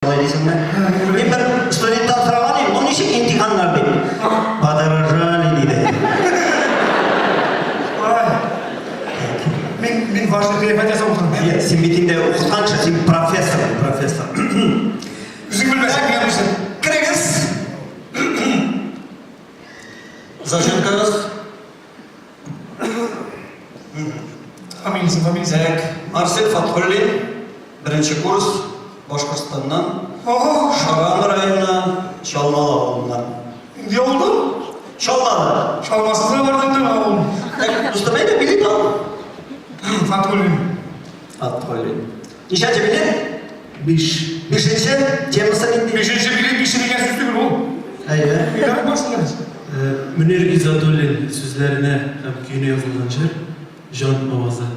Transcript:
Алай дисеңме? Мин бер студенттан сораган идем, ну ничек имтиханнар дип. Подорожали, диде. Ай. Мин мин ваше кыяфәт ясап утырам. Нет, син бит инде укыткан кеше, син профессор, профессор. Үзең белмәсәң, кем белсен? Керегез. Зачеткагыз. Фамилиясе, фамилиясе. Так, Марсель Фатхуллин, беренче курс, Башкортстаннан, Ого, Шаран районы, Чалмалы авылыннан. Нинди авылдан? Чалмалы. Чалмасыз да бар инде авыл. Так, дустым, әйдә, билет ал. Фатхуллин. Фатхуллин. Ничәнче билет? Биш. Бишенче, темасы нинди? Бишенче билет, бише дигән сүз түгел ул. Әйе. Өйләнеп барсың без. Мөнир Гыйззәтуллин сүзләренә һәм көенә язылган җыр Җан авазы.